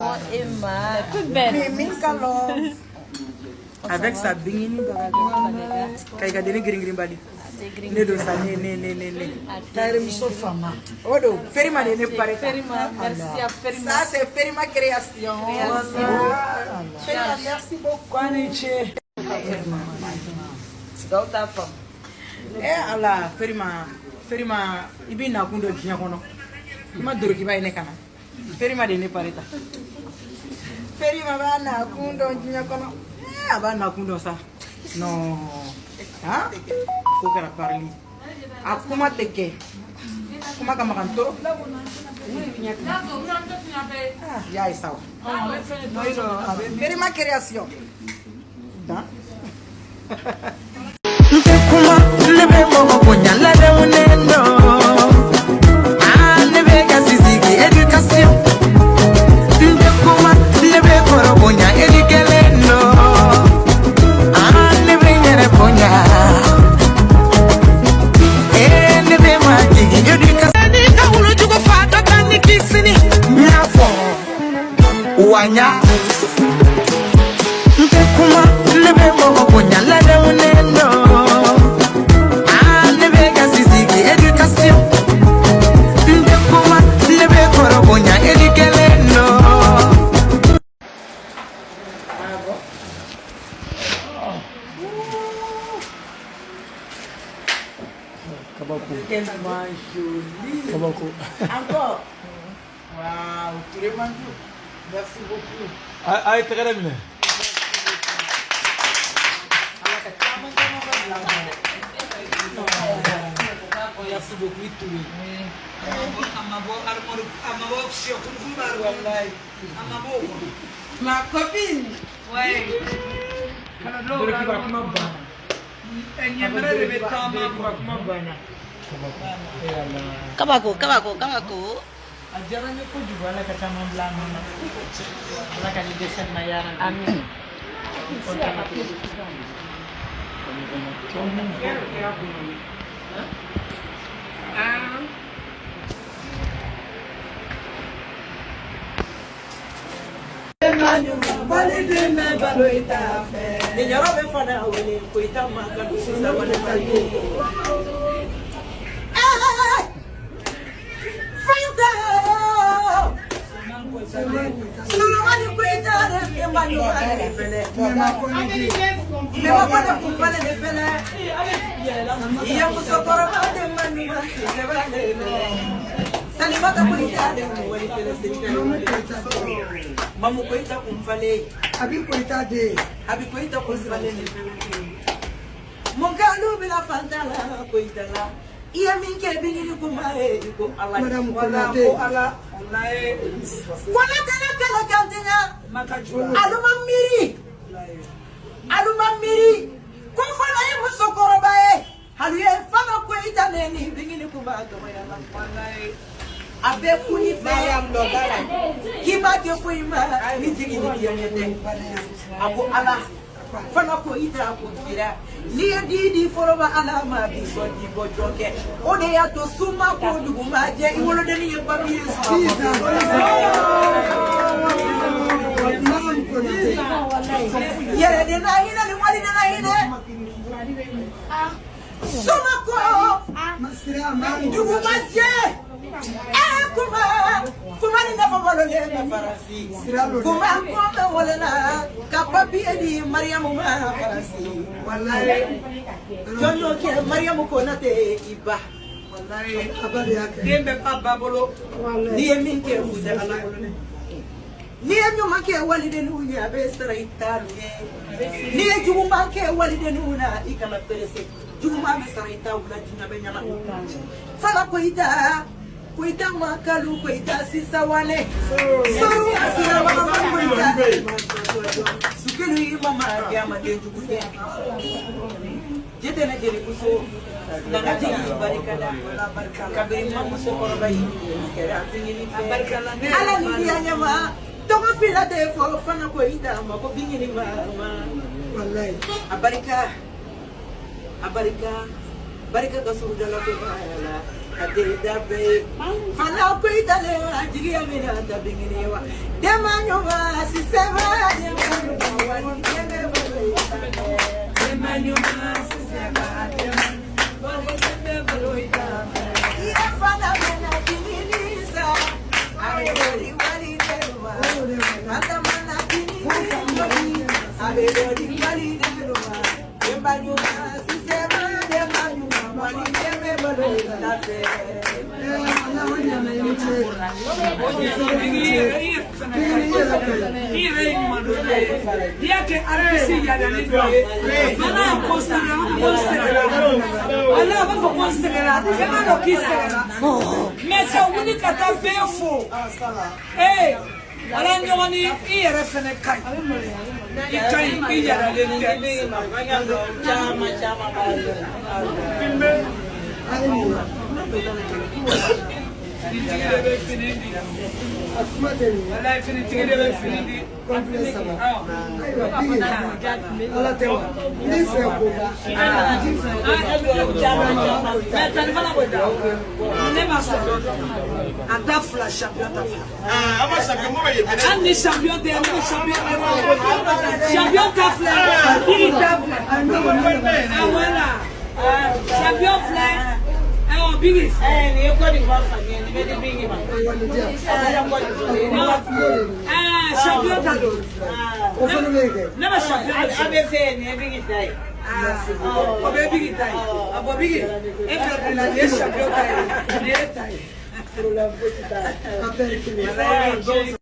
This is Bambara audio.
Emma. Toute belle. Mimi Kalo. Avec sa bingini ka i ka deni girin girin bali. Ne don sa, ne ne ne ne ne. Tailleurmuso fama. O don Ferima de ne pare. Ferima, merci à Ferima. Ça, c'est Ferima création. Ferima, merci beaucoup. Ko ni ce. Dɔw t'a faamu. Eh Ala, Ferima, Ferima, i b'i nakun dɔn diɲɛ kɔnɔ. I ma dorokiba ye ne kana. Ferima de ne pare ta. Ferima b'a nakun dɔn diɲɛ kɔnɔ. Eh, a b'a nakun dɔn sa. Non. Han? Ko kɛra parili. A kuma tɛ kɛ. Kuma ka magan trop. Ah, y'a ye sa wa. Ferima création. Dan. N tɛ kuma, ne bɛ mɔgɔ bonya ladamunen don. Ah, ne bɛ ka sisigi éducation. N tɛ kuma, ne bɛ kɔrɔ bonya éduquelen don. Ah, ne bɛ n yɛrɛ bonya. Eh, ne bɛ majigin éducation. N'i ka wulujugu fa dɔ ta ni k'i sini. N y'a fɔ wa n y'a. N tɛ kuma, ne bɛ mɔgɔ bonya ladamunen don. Ah, ne bɛ ka sisigi éducation. N tɛ kuma, ne bɛ kɔrɔ bonya éduquelen don. Ah bon? Kabako. Tellement joli. Kabako. Encore. Waouh, Touré Manjou. Merci beaucoup. A ye tɛgɛrɛ minɛ. Ala ka caman caman ba bila an kɔnɔ. Merci beaucoup, i Touré. A ma bɔ armoire, a ma bɔ sɛ kulukulu b'a rɔ. Wallahi. A ma bɔ o kɔnɔ. Ma copine. Ouais. Dorokiba kuma banna. Ɲɛmɛrɛ de bɛ taama. Dorokiba kuma banna. Kabako. Eh Ala. Kabako, kabako, kabako. A diyara n ye kojugu, Ala ka caman bila an nɔ na. Ala ka ni dɛsɛ nin na yarabi. Amin. Content na trop. Ah. Waliden bɛ balo i t'a fɛ. Nin yɔrɔ bɛ fana wele ko i ta ma ka don sisan wale bali. Fanta! Solomani Koyita de Mema ɲuman de fɛnɛ. Mema kɔnɛ kun fana de fɛnɛ. I ye musokɔrɔba de ma ɲuman sisɛbɛ de fɛnɛ. Salimata Koyita de kun wali fɛnɛ seli. Mamu Koyita kun falen. Abi Koyita den. Abi Koyita kun falen de fɛnɛ. Mun kɛ olu bila fanta la Koyita la. I ye min kɛ bingini kuma ye i ko Ala. Madame Wala Konate. ko Ala walaye. Kɔnɛ kɛlɛ kɛlɛ kantiɲa. Makajula. Alu ma miiri. Alu ma miiri. Ko fana ye musokɔrɔba ye. Hali ye fana Koyita ne ni bingini kuma dɔgɔya la. Walaye. A bɛ kun i fɛ. K'i b'a kɛ foyi ma ni jigi ni diyaɲɛ tɛ. A ko Ala. Fana Koyita ko kira. N'i ye di di fɔlɔ ma Ala ma bi sɔn di bɔ jɔn kɛ. O de y'a to suma ko dugu ma jɛ i wolodenni ye papiye sɔrɔ. Madame Konate. Yɛrɛ de na hinɛ ni wali de na hinɛ. Suma ko Masira ma. dugu ma jɛ. Eh, kuma kuma ni nafa balolen bɛ Faransi. Sira lo dɛ. Kuma ko bɛ wolola ka papiye di Mariyamu ma Faransi. Walayi. Jɔn y'o kɛ Mariyamu Konate i ba. Walaye. A ba de y'a kɛ. Den bɛ ba ba bolo. N'i ye min kɛ fusɛ Ala bolo dɛ. N'i ye ɲuman kɛ walidenw ye a bɛ sara i talu ye. N'i ye juguman kɛ walidenw na i kana perese. Juguman bɛ sara i taw la diɲɛ bɛ ɲɛna. Fala Koyita Koyita Makalu Koyita Sisawane. Soru Asira Mama Koyita. Sukelu yi mama diama den jugu tɛ. Jetene jeli muso. Nanga jigi barika da. Kabiri ma musokɔrɔba yi kɛra bingini fɛ. Ala ni diya ɲɛma. Tɔgɔ fila tɛ fɔ fana Koyita ma ko bingini ma. Walayi. A barika a barika barika ka surun dala ko la ka den da bɛɛ ye fana Koyita le a jigiya min na ta bingini ye wa den ma ɲuman. I yɛrɛ ye ɲuman dɔ ye. N'i y'a kɛ artiste yadalen dɔ ye, mana ko sɛgɛnna, a b'a fɔ ko n sɛgɛnna. Walahi a b'a fɔ ko n sɛgɛnna. Bɛɛ b'a dɔn k'i sɛgɛnna. Mais ka wuli ka taa bɛɛ fo. Ee, ala ɲɔgɔn ni i yɛrɛ fɛnɛ ka ɲi. I ka ɲi, i yadalen tɛ. Finitigi de bɛ fini di. Walahi finitigi de bɛ fini di. Ala tɛ wa ni fɛ ko ba. Mais tani fana ko da. Ne ma sɔn. A da fila champion ta fila. Hali ni champion tɛ, ne bɛ champion ta fila. Champion ta filɛ, Bigi ta filɛ. Ah voilà. Champion filɛ. Ayiwa Bigi. Nin ye Côte d'Ivoire fani ye, nin bɛ di Bigi ma. Ah, champion ta don. O fana bɛ kɛ. Ne bɛ champion ta. ABC nin ye Bigi ta ye. O bɛ Bigi ta ye. A bɔ Bigi, e fɛ bila nin ye champion ta ye. Nin ye ta ye. A bɛɛ ye kelen ye.